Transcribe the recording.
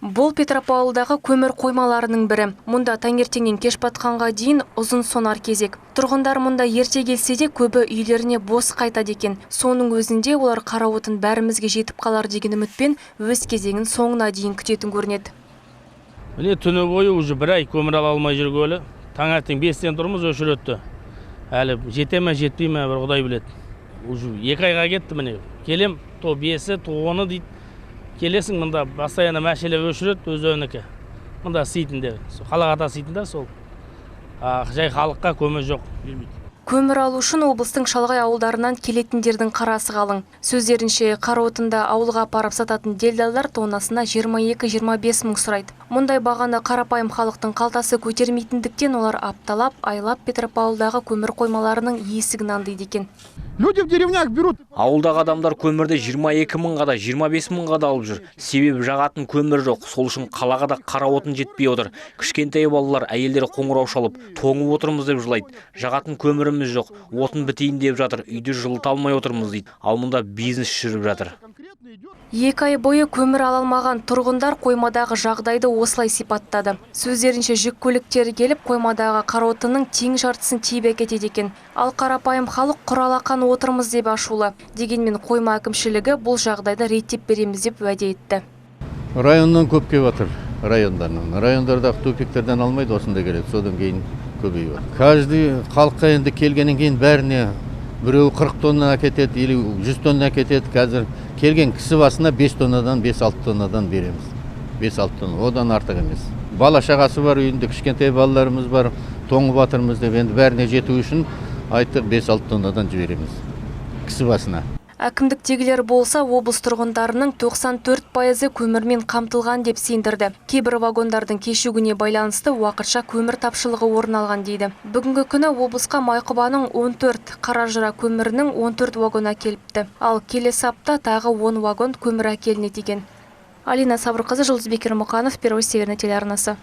Бұл Петропавлдағы көмір қоймаларының бірі. Мұнда таңертеңнен кеш батқанға дейін ұзын сонар кезек. Тұрғындар мұнда ерте келсе де, көбі үйлеріне бос қайтады екен. Соның өзінде олар қара отын бәрімізге жетіп қалар деген үмітпен өз кезегін соңына дейін күтетін көрінеді. Міне, түні бойы уже бір ай көмір ала алмай жүргелі. Таңертең 5-тен тұрмыз, өшіретті. Әлі жете ме, жетпей ме, бір Құдай біледі. Уже 2 айға кетті міне. Келем, то 5-і, то 10-ы дейді. Келесің, мында постоянно мәшеле өшіреді, өздерінікі. Мында істейтіндер, қалаға таситындар сол. Жай халыққа көмір жоқ, бермейді. Көмір алу үшін облыстың шалғай ауылдарынан келетіндердің қарасы қалың. Сөздерінше, қара отынды ауылға апарып сататын делдалдар тоннасына 22-25 мың сұрайды. Мұндай бағаны қарапайым халықтың қалтасы көтермейтіндіктен олар апталап, айлап Петропавлдағы көмір қоймаларының есігін аңдиды екен. Люди в деревнях берут. Ауылдағы адамдар көмірді 22 мыңға да, 25 мыңға да алып жүр. Себебі жағатын көмір жоқ. Сол үшін қалаға да қара отын жетпей отыр. Кішкентай балалар, әйелдер қоңырау шалып, тоңып отырмыз деп жылайды. Жағатын көміріміз жоқ, отын бітейін деп жатыр, үйді жылыта алмай отырмыз дейді. Ал мұнда бизнес жүріп жатыр. 2 ай бойы көмір ала алмаған тұрғындар қоймадағы жағдайды осылай сипаттады. Сөздерінше, жүк көліктері келіп, қоймадағы қара отынның тең жартысын тиеп әкетеді екен. Ал қарапайым халық құр алақан отырмыз деп ашулы. Дегенмен қойма әкімшілігі бұл жағдайды реттеп береміз деп уәде етті. Районнан көп келіп жатыр, райондарынан. Райондардағы тупиктерден алмайды, осында келеді. Содан кейін көбейіп жатыр. Каждый халыққа енді келгеннен кейін бәріне біреуі 40 тонна әкетеді, или 100 тонна әкетеді. Қазір келген кісі басына 5 тоннадан, 5-6 тоннадан береміз. 5-6 тонна, одан артық емес. Бала шағасы бар үйінде, кішкентай балаларымыз бар, тоңып жатырмыз деп енді бәріне жету үшін айттық, 5-6 тоннадан жібереміз кісі басына. Әкімдіктегілер болса, облыс тұрғындарының 94%-ы көмірмен қамтылған деп сендірді. Кейбір вагондардың кешігуіне байланысты уақытша көмір тапшылығы орын алған дейді. Бүгінгі күні облысқа Майқұбаның 14, Қаражыра көмірінің 14 вагон әкеліпті. Ал келесі апта тағы 10 вагон көмір әкелінеді екен. Алина Сабырқызы, Жұлдызбек Ермұқанов, Первый Северный телеарнасы.